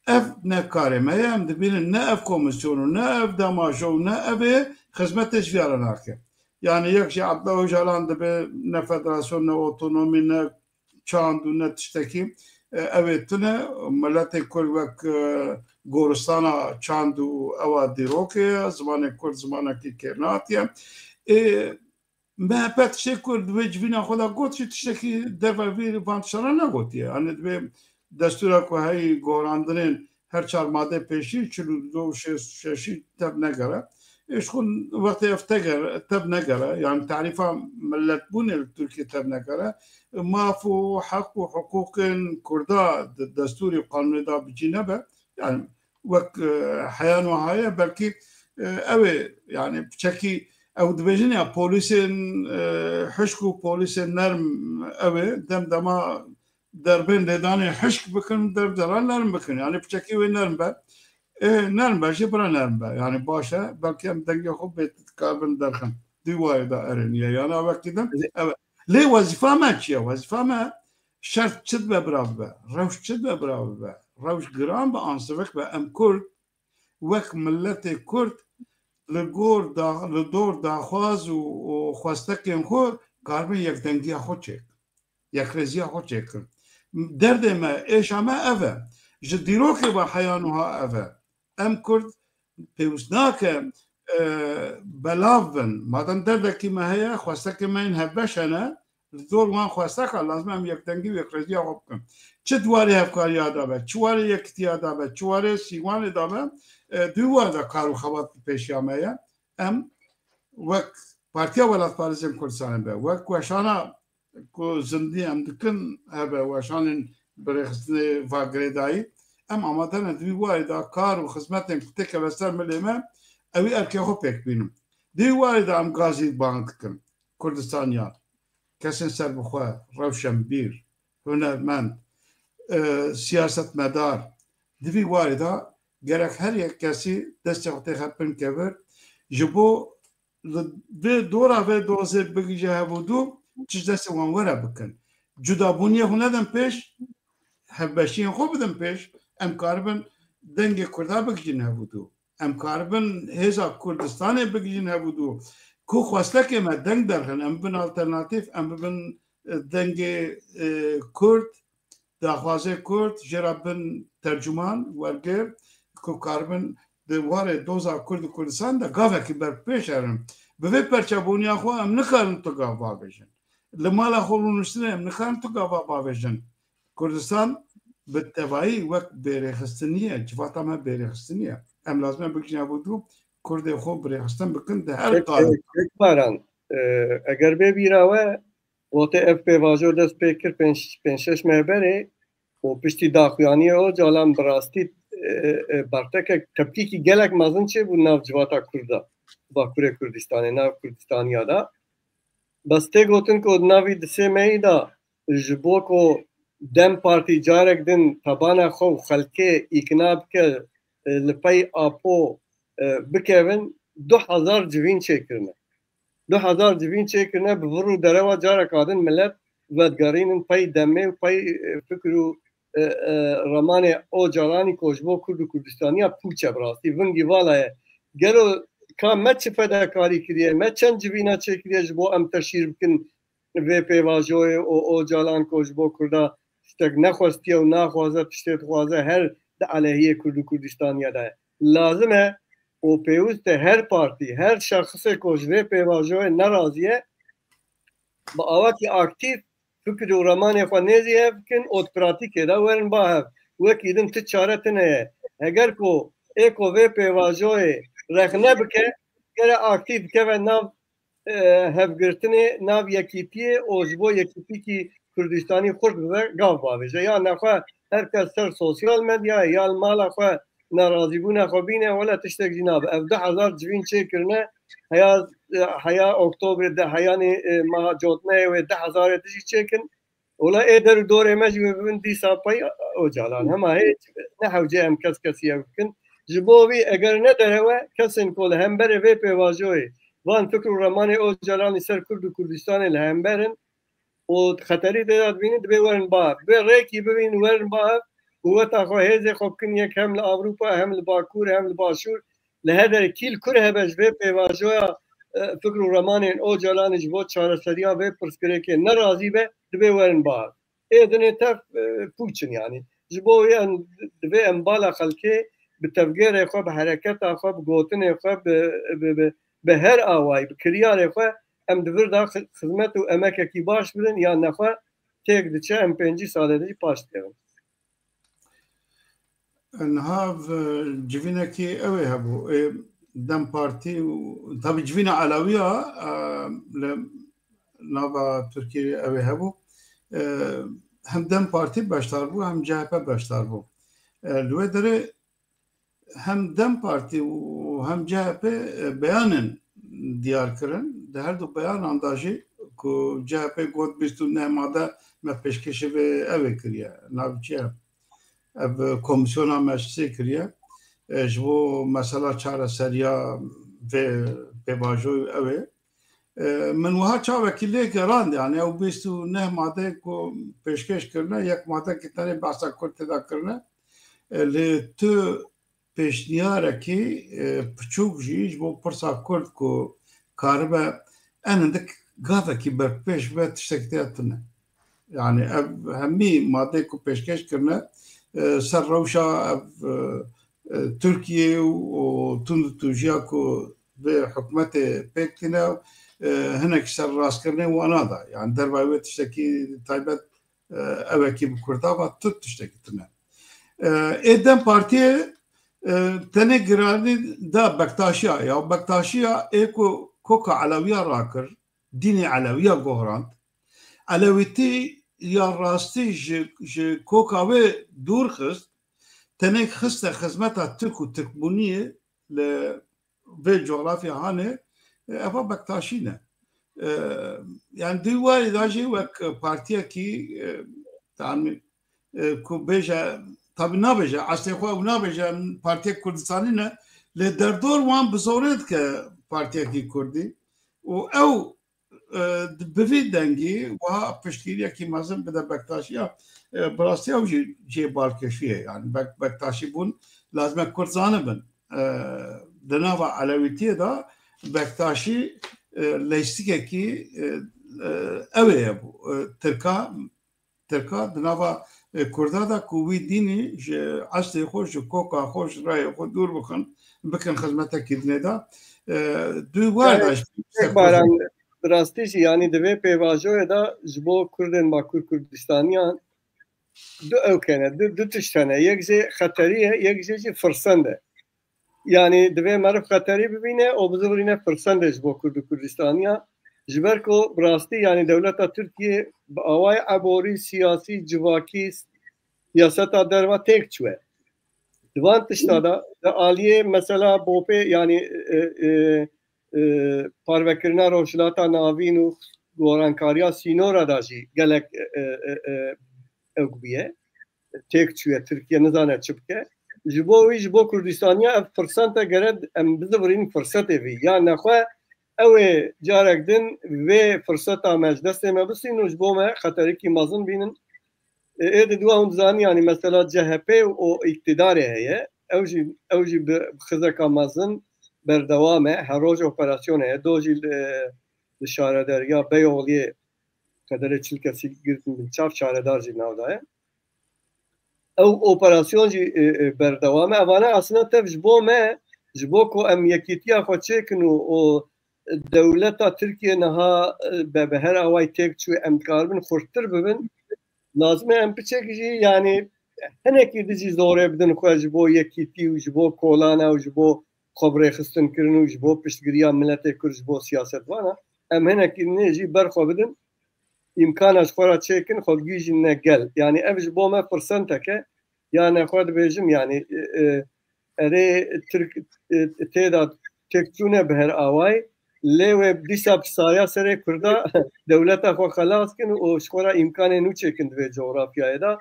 ev ne karê me ye, em dibînin ne ev komîsyon û ne ev DEM-AJO û ne ev ê xizmetê ji vîya re nake. Yani yek jî Abdullah Ocalan dibe ne federasyon, ne otonomî, ne çand û ne tiştekî, e, ew ê tune, miletê Kurd wek, e, goristana çand û ewa dîrokê ye, zimanê Kurd zimanekî kêrnatiye. Ê, M H P tiştê ku di wê civîna xwe de got jî tiştekî derve vî van tişta re negotiye. Yani divê destûra ku heyî goharandinên her çar madê pêşî, çil û du û şêst û şeşî tev negere. Ê, ji xwe wextê ev teger-, tev negere, yani tarîfa miletbûnê li Tirkiyê tev negere, maf û heq û hiqûqên Kurda di destûrê û qanûnê de bi cî nebe, yani wek, e, heya niha ye, belkî, e, ew ê, yani piçekî ew dibêjin ya polîsên, e, hişk û polîsên nerm ew ê dem dema derbên lêdanê hişk bikin, derbdera nerm bikin. Yani piçekî wê nerm be. Ê, nerm be jî bira nerm be. Yani baş e. Belkî em dengê xwe bê dikaribin derxin. Di warê de erêniye. Yani ew wekî din. Lê wezîfa me çi ye? Wezîfa me şert çi dibe bira bibe. Rewş çi dibe bira bibe. Rewş giran be, ansivik be. Em Kurd, wek miletê Kurd li gor da-, li dor daxwaz û, û xwestekên xwe karibin yekdengiya xwe çêk. Yekrêziya xwe çêkin. Derdê me, êşa me ev e. Ji dîrokê ve heya niha ev e. Em Kurd pêwîst nake, e, belav bin. Madem derdekî me heye, xwestekê me yên hevbeş hene, li dor wan xwesteka lazim em yekdengî û yekrêziya xwe bikin. Çi di warê hevkariya de be, çi warê yekitiya de be, çi warê sîwanê de be, e, di wî warê de kar û xebat li pêşiya me ye. Em wek Partiya Welatparêzên Kurdistanê be, wek weşana ku zindî em dikin hebe, weşanên birêxistinê va girêdayî, em amade ne di vî warê de kar û xizmetên ku têkeve ser milê me, ew ê erkê xwe pêk bînin. Di vî warê de em gazî bang dikin Kurdistaniya, kesên serbixwe, rewşenbîr, hunermend, e, siyasetmedar. Di vî warê de gerek her yek kesî destê xwe têxe bin kevir, ji bo li vê dora vê dozê bigije hevûdû, çi ji destê wan were bikin. Cudabûniyê xwe nedin pêş, hevbeşiyên xwe bidin pêş, em karibin dengê Kurda bigijin hevûdû. Em karibin hêza Kurdistanê bigijin hevûdû. Ku xwestekê me deng derxin, em bibin alternatîf, em bibin, e, dengê, e, Kurd, daxwazê Kurd, jê re bin tercûman, wergir, ku karibin di warê doza Kurd û Kurdistan de gavekî ber pêş herin. Bi vê perçebûniya xwe em nikarin tu gav bavêjin. Li mala xwe rûniştinê em nikarin tu gava bavêjin. Kurdistan bi tevayî wek bêrêxistinî ye, civata me bêrêxistinî ye. Em lazim e bigihîjin hevûdû Kurdê xwe birêxistin bikin di her Kek, qalê. Kek Baran, e, eger bê bîra we, wextê ev pêvajo dest pê kir pênc, pênc şeş meh berê û piştî daxuyaniyê Ocalan bi rastî, e, e, bertekek, tepkîkî gelek mezin çêbû nav civata Kurda, Bakurê Kurdistanê, nav Kurdistaniya de. Bes tê gotin ku di navî di sê mehî de ji bo ku DEM Partî carek din tebana xwe û xelkê îkna bike, e, li pey Apo, e, bikevin, du hezar civîn çêkirine. Du hezar civîn çêkirine, bi vir û derewa careka din milet vedigerînin pey DEMê û pey, e, fikir û, e, e, remanê Ocalanî ku ji bo Kurd û Kurdistaniya pûç e bi rastî. Vingî vala ye. Gelo ka me çi fedekarî kiriye, me çend civîna çêkiriye ji bo em teşhîr bikin vê pêvajoyê û Ocalan ku ji bo Kurda tiştek nexwestiye û naxwaze, tiştê dixwaze her di aleyhiyê Kurd û Kurdistaniya de ye. Lazim e û pêwist e her partî, her şexisê ku ji vê pêvajoyê nerazî ye, bi awakî aktîf fikir û remanê xwe nêzî hev bikin û di pratîkê de werin ba hev. Wekî din ti çare tune ye. Heger ku ê ku vê pêvajoyê rexne bike, gere aktîf bikeve nav, e, hevgirtinê, nav yekîtiyê û ji bo yekîtîkî Kurdistanî xurt bibe, gav bavêje. Ya nexwe her kes ser sosyal medyayê ya li mala xwe nerazîbûna xwe bîne, wele tiştek jî nabe. Ev du hezar civîn çêkirine, heya, heya Oktobrê de, heyanê, e, meha Cotmeyê wê du hezarê din jî çêkin. Wele ê der û dorê me jî wê bibin dîsa pey Ocalan. Hema hê ne hewce em kes kesî ev bikin. Ji bo vî eger ne derewe kesên ku li hemberê vê pêvajoyê van fikr û remanê Ocalan li ser Kurd û Kurdistanê li hember in, û xeterî tê de dibînin, divê werin ba hev. Divê rêkî bibînin, werin ba hev û weta xwe, hêzê xwe bikin yek, hem li Ewropa, hem li Bakur, hem li Başûr. Li her derê kî li kur hebe ji vê pêvajoya, e, fikr û remanên Ocalanê ji bo çareseriya vê pirsgirêkê nerazî be, divê werin ba hev. Ê dinê tev, e, pûç in yanî. Ji bo wê em, divê em bala xelkê bi tevgêrê xwe, bi hereketa xwe, bi gotinê xwe, bi, bi, bi, bi her awayî, bi kiryarê xwe em di vir de xi-, xizmet û emekekî baş bidin, yan nexwe têk diçe, em pêncî salê de jî paş dikevin. Niha v-, civînekî ew ê hebû. Ê, DEM Partî û tabî civîna Elewiya, e, li nava Tirkiyeyê ew ê hebû. E, hem DEM Partî beşdar bû, hem C H P beşdar bû. E, li wê derê hem DEM Partî û hem C H P, e, beyanên diyar kirin. Di her du beyanan de jî ku C H P got bîst û neh made me pêşkêşî vê ev ê kiriye. Navê çi ye? Ev, e, komîsyona meclisê kiriye. E, ji bo mesela çareseriya vê pêvajoyê ew ê. E, min wiha çavekî lê gerand, yani ew bîst û neh made ku pêşkêş kirine, yek madekî tenê behsa Kurd tê de kirine. E, lê tu pêşniyarekî, e, piçûk jî ji bo pirsa Kurd ku karibe en hindik gavekî berpêş be, tiştekî tê de tune. Yani ev hemî madeyê ku pêşkêş kirine, e, ser rewşa ev, e, e, Tirkiye û, û tund û tûjiya ku vê hikûmetê pêk tîne, e, hinek serrastkirinê wana da. Yani dervayê wê tiştekî taybet, e, ew e ki bi Kurda va tu tiştekî tune. E, ê dem partiyê, e, tenê giranî da Bektaşiya. Ya Bektaşiya ê ku koka Elewiya rakir, dînê Elewiya gohrand. Elewîtî ya rastî ji, ji koka wê dûr xist, tenê xiste xizmeta Tirk û Tirkbûniyê li vê coğrafya hanê, e, eva Bektaşî ne. E, yani di warî da jî wek partiyekî, e, yani, e, ku bêje, tabi nabêje, eslê xwe ew nabêje partiyek Kurdistanî ne, lê derdor wan bi zorê dike partiyekî Kurdî. Û ew, e, bi vî dengî wiha piştgiriyekî mezin bide Bektaşiya, e, bi rastî ew jî cihê balkêşiyê. Yani Bek-, Bektaşî bûn lazim e Kurd zanibin. E, di nava Elewîtiyê de Bektaşî, e, leysikekî, e, e, ew ê bû. E, Tirka, Tirka di nava, e, Kurda de ku wî dînî ji eslê xwe, ji koka xwe, ji rayê xwe dûr bixin, bikin xizmetekî dinê de. E, du war de ji Tek Baran, bi rastî jî, yanî di vê pêvajoyê de ji bo Kurdên Bakur Kurdistaniyan du ewk hene, du, du tişt hene. Yek jê xeterî ye, yek jê jî firsend e. Yanî divê meriv xeterî bibîne û bizivirîne firsendê ji bo Kurd û Kurdistaniya. Ji ber ku bi rastî, yanî dewleta Tirkiyê bi awayê eborî, siyasî, civakî, siyaseta derva têk çûye. Di van tişta de, di aliyê mesela bopê, yanî, e, e, e, parvekirina Rojhilata Navîn û gorankariya sînora de jî gelek, e, e, e, ewk bûye. Têk çûye, Tirkiye nizane çi bike. Ji bo wî, ji bo Kurdistaniya ev firsete gere em bizivirîn firsetê vî. Ya nexwe ew ê carek din vê firseta me ji destê me bistîn û ji bo me xeterikî mezin bînin. E, ê di dua hûn dizanî, yanî mesela C H P û îktidarê heye. Ew jî, ew jî bi xizeka mezin berdewam e. Her roj operasyon heye. Do jî li, li şaredariya Beyoğlu'yê qederê çil kesî girtin bin çav, şaredar jî nav daye. Ew operasyon jî, e, e, berdewam e. Evane aslında tev ji bo me, ji bo ku em yekîtiya xwe çêkin û, û dewleta Tirkiye niha, e, be, bi her awayî têk çû, em dikaribin xurttir bibin. Lazim e em piçek jî, yanî hinekî di jî zorê bidin xwe ji bo yekîtî û ji bo kolana û ji bo xwe bi rêxistin kirin û ji bo piştgiriya miletê Kurd ji bo siyasetvana. Em hinekî nê jî ber xwe bidin. Îmkana ji xwe re çêkin, xwe bigihîjîne gel. Yanî ev ji bo me firsentek e. Ya nexwe dibêjim, yanî, e, e, erê Tirk, e, tê de têkçûne bi her awayî. Lê wê dîsa pisaya serê Kurda dewleta xwe xelas kin û ji xwe re îmkanê nû çêkin di vê coğrafyayê de.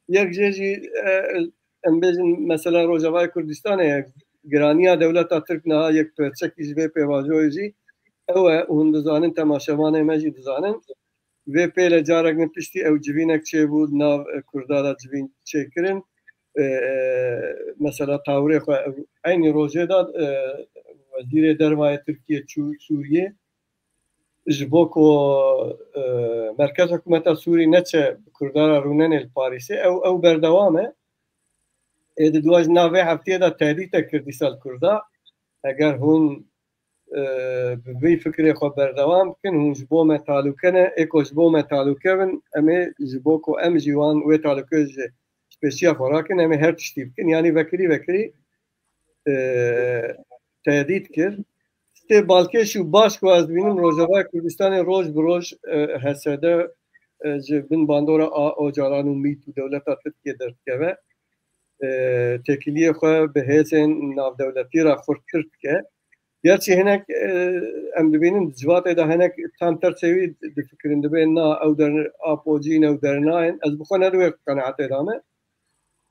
Yek jê jî, e, em bêjin mesela Rojavayê Kurdistanê ye. Giraniya dewleta Tirk niha yek perçekî ji vê pêvajoyê jî ew e û hûn dizanin, temaşevanê me jî dizanin. Vê pêle carek min piştî ew civînek çêbû, di nav, e, Kurda de civîn çêkirin. E, e, mesela tawirê xwe ew eynî rojê de, e, Wezîrê Dervayê Tirkiye çû Sûriyê. Ji bo ku, e, merkez hikûmeta Sûrî neçe Kurda re rûnenê li Parîsê, ew, ew berdewam e. Ê di dua ji nav vê heftiyê de tehdîtek kir dîsa li Kurda. Eger hûn, e, bi vî fikrê xwe berdewam bikin, hûn ji bo me talûke ne, ê ku ji bo me talûke bin, em ê ji bo ku em jî wan wê talûke ji, ji pêşiya xwe rakin, em ê her tiştî bikin. Yanî vekirî vekirî, e, tehdît kir. Tiştê balkêş û baş ku ez dibînim, Rojavaya Kurdistanê roj bi roj, e, H S D, e, ji bin bandora A Ocalan û mît û dewleta Tirkiye derdikeve. E, têkiliyê xwe bi hêzên navdewletî re xurttir dike. Gerçî hinek, e, em dibînin di civatê de hinek tam tersê wî difikirin, dibên na ew der Apo cîn, ew dernayên. Ez bi xwe ne di wê qenaetê de me.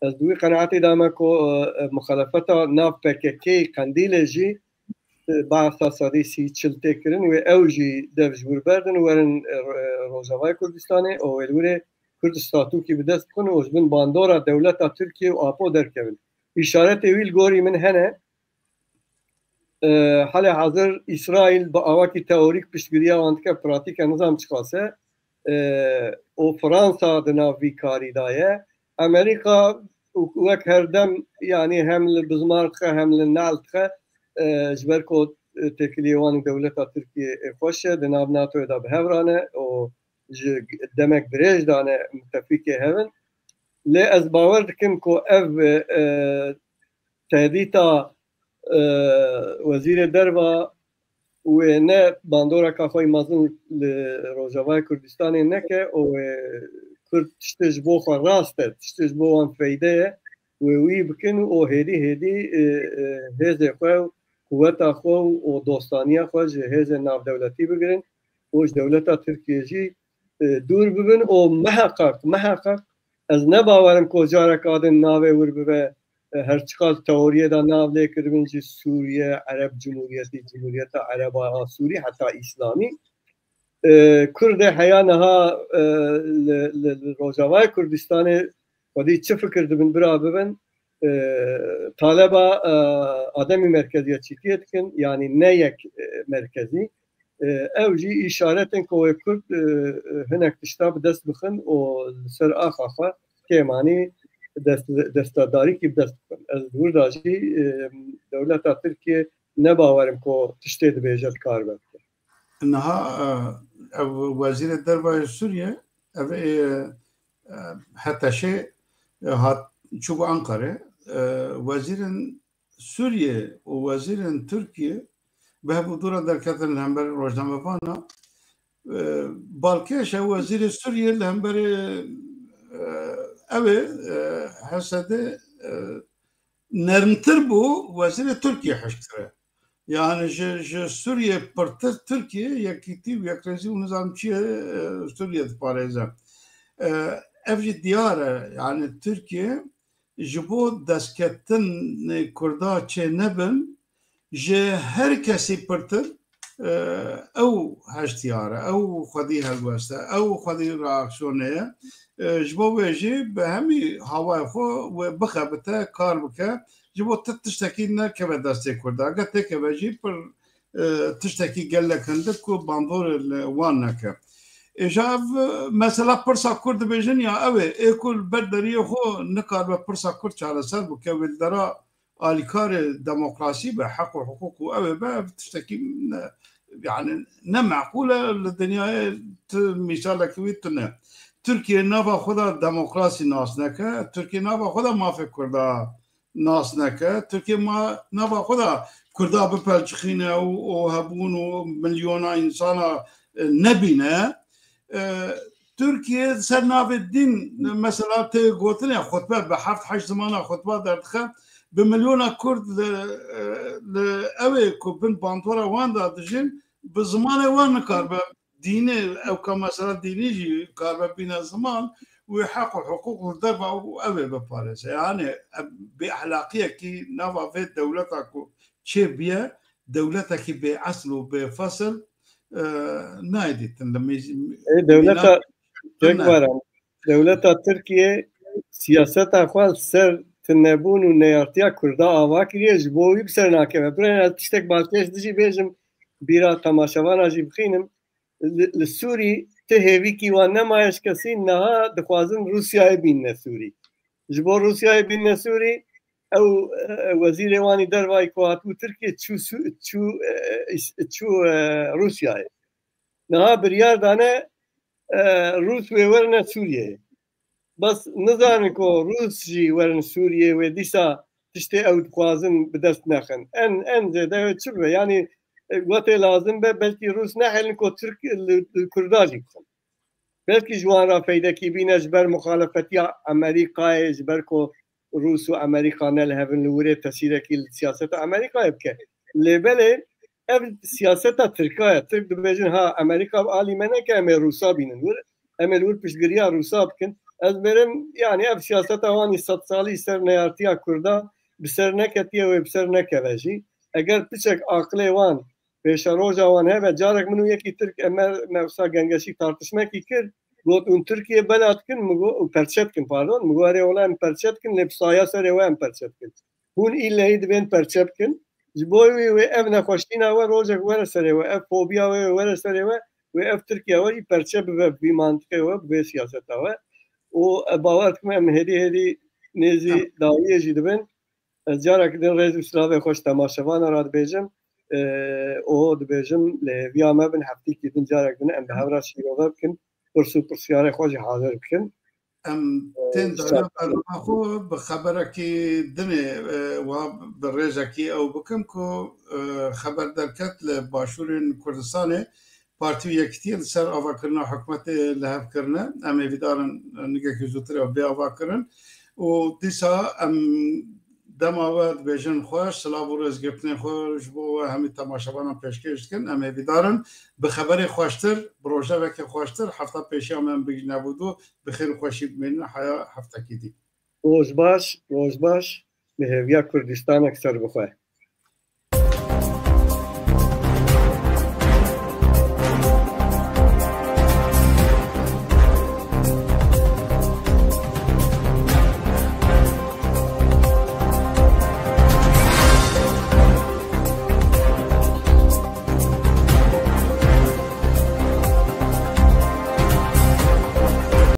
Ez di wî qenaetê de me ku, e, e, muxalefeta nav P K K Qendîlê jî, e, behsa sedî sî çil tê kirin wê ew jî dev ji wir berdin û werin, e, Ro-, e, Rojavayê Kurdistanê û wê li wirê Kurd statûkî bi dest bixin û ji bin bandora dewleta Tirkiye û Apo derkevin. Îşaretê wî li gorî min hene. E, halê hazir Îsraîl bi awakî teorîk piştgiriya wan dike, pratîke nizam çiqas e. E, û Fransa di nav vî karî de ye. Amerîka û wek her dem, yanî hem li bizmar dixe, hem li nal dixe, e, ji ber ku, e, têkiliyê wan û dewleta Tirkiyê, e, xweş e, di nav natoyê de bi hev re ne û ji demek dirêj de ne mutefîkê hev in. Lê ez bawer dikim ku ev, e, tehdîta, e, wezîrê derva wê ne bandoreka xwe yî mezin li Rojavayê Kurdistanê neke û wê Kurd tiştê ji bo xwe rast e, tiştê ji bo wan feyde ye, wê wî bikin û hêdî hêdî, e, e, hêzê xwe, quweta xwe û dostaniya xwe ji hêzên navdewletî bigirin û ji dewleta Tirkiyê jî, e, dûr bibin û miheqeq, miheqeq ez ne bawer im ku careka din navê wir bibe, e, her çiqas teoriyê de nav lê kiribin jî Sûriye, Ereb Cumhuriyetî, Cumhuriyeta Ereba a Sûrî, heta Îslamî. E, Kurdê heya niha, e, li, li, li Rojavayê Kurdistanê xwedî çi fikir dibin bira bibin, e, taleba, e, ademî merkeziyetçîtiyê dikin, yanî ne yek, e, merkezî. E, ew jî îşaret in ku wê Kurd, e, e, hinek tişta bi dest bixin û li ser axa xwe kêmanî dest, destdarîkî bi dest bixin. Ez li wir de jî, e, dewleta Tirkiye ne bawer im ku tiştê dibêje dikaribe bike. Niha, e, ev wezîrê derva yê Sûriye, ev ê, e, HTŞê, e, hat, çûbû Anqarê. E, wezîrên Sûriye û wezîrên Tirkiye bi hev û dû re derketin li hember rojnamevana. E, balkêş e, wezîrê Sûriye li hemberî, e, ew ê, e, HSDê, e, nermtir bû, wezîrê Tirkiye hişk kire. Yani ji, ji Sûriye pirtir Tirkiye yekîtî û yekrêzî û nizam çi ye, e, Sûriye diparêze. E, ev jî diyar e, yani Tirkiye ji bo destketinê Kurda çê nebin, ji her kesî pirtir, e, ew heştiyar e, ew xwedî helwest e, ew xwedî reaksiyonê ye. E, ji bo wê jî bi hemî hawayê xwe wê bixebite, kar bike, ji bo ti tiştekî nekeve destê Kurda. Eger têkeve jî pir, e, tiştekî gelek hindik ku bandorê li wan neke. Êja ev, e, mesela pirsa Kurd dibêjin ya ew ê, ê ku li ber deriyê xwe nikaribe pirsa Kurd çareser bike, wê li dera alîkarê demokrasî be, heq û hiqûq û ew ê be, ev tiştekî ne, yani ne meqûl e, li dinyayê ti mîsalekî wî tune. Tirkiye nava xwe de demokrasî nas neke, Tirkiye nava xwe de mafê Kurda nas neke. Tirkiye ma nava xwe de Kurda bipelçixîne û, û hebûn û milyona însana, e, nebîne. E, Tirkiye ser navê dîn, mesela tê gotinê xutbe bi heft heşt zimana xutba derdixe, bi milyona Kurd li, e, li ew ê ku bin bandora wan de dijîn, bi zimanê wan nikaribe dînê, ew ka mesela dînî jî karibe bîne ziman, wê heq û hiqûq li derva ew ê biparêze. Yani, em, bêehlaqiyekî nava vê dewleta ku çêbiye, dewletekî bêesil û bêfesil, e, nayê dîtin. Li mîz-, Ê, dewleta mîna-, tek ne. Baran, dewleta Tirkiye siyaseta xwe li ser tunebûn û neyartiya Kurda ava kiriye, ji bo wî bi ser nakeve. Birên ez tiştek balkêş dijî bêjim, bîra temaşevana jî bixînim. Li, li Sûrî ti hêvîkî wan nemaye ji kesî, niha dixwazin Rûsyayê bînne Sûrî. Ji bo Rûsyayê bînne Sûrî, ew, e, wezîrê wanî dervayî ku hatibû Tirkiye çû Sû-, çû, e, îs-, çû, e, Rûsyayê. Niha biryar dane, e, Rûs wê werine Sûriyeyê. Bes nizanin ku Rûs jî werin Sûriyê, wê dîsa tiştê ew dixwazin bi dest nexin. En, en zêde wê çi bibe? Yanî, e, wetê lazim be, belkî Rûs nehêlin ku Tirk li, li Kurda jî bixin. Belkî ji wan re feydekî bîne ji ber muxalefetiya Amerîkayê, ji ber ku Rûs û Amerîka ne li hev in, li wirê tesîrekî li siyaseta Amerîkayê bike. Lê belê ev siyaseta Tirka ye. Tirk dibêjin, ha, Amerîka bi alî me neke, em ê Rûsa bînin wir, em ê li wir piştgiriya Rûsa bikin. Ez birim, yanî ev siyaseta wan î sed salî ser neyartiya Kurda bi ser neketiye, wê bi ser nekeve jî. Eger piçek aqilê wan, pêşeroja wan hebe, carek min û yekî Tirk, em, me wisa gengeşî tartişmekî kir, got, hûn Tirkiye bela dikin, min got, û perçe dikin, pardon, min got, erê wela em perçe dikin, lê bi saya serê we em perçe dikin. Hûn îllehî divên perçe bikin. Ji bo wî wê ev nexweşîna we rojek were serê we, ev fobiya we were serê we, wê ev Tirkiye we jî perçe bibe bi vî mantiqê we, bi vê siyaseta we. Û ez bawer dikim em hêdî hêdî nêzî dawiyê jî dibin. Ez carek din rêz û silavê xwe ji temaşevana re dibêjim. E, û dibêjim, li hêviya me bin, heftîkî din carek din em bi hev re şîrove bikin, pirs û pirsyarê xwe jî hazir bikin. Em tên dana bernama xwe bi xeberekî dinê, e, wa bi rêjekî ew bikim ku, e, xeber derket li başûrên Kurdistanê Partî û Yekîtiyê li ser avakirina hikûmetê li hev kirine. Em hêvîdar in nigekî zûtir ew bê avakirin. Û dîsa em dema we dibêjin xweş, silav û rêzgirtinên xwe ji bo we hemî temaşevanan pêşkêş dikin. Em hêvîdar in bi xeberê xweştir, bi rojevekê xweştir hefta pêşiya me em bigihîne bo dû, bi xêr û xweşî bimînin heya heftekî dî. Roj baş, roj baş, bi hêviya Kurdistanek serbixwe.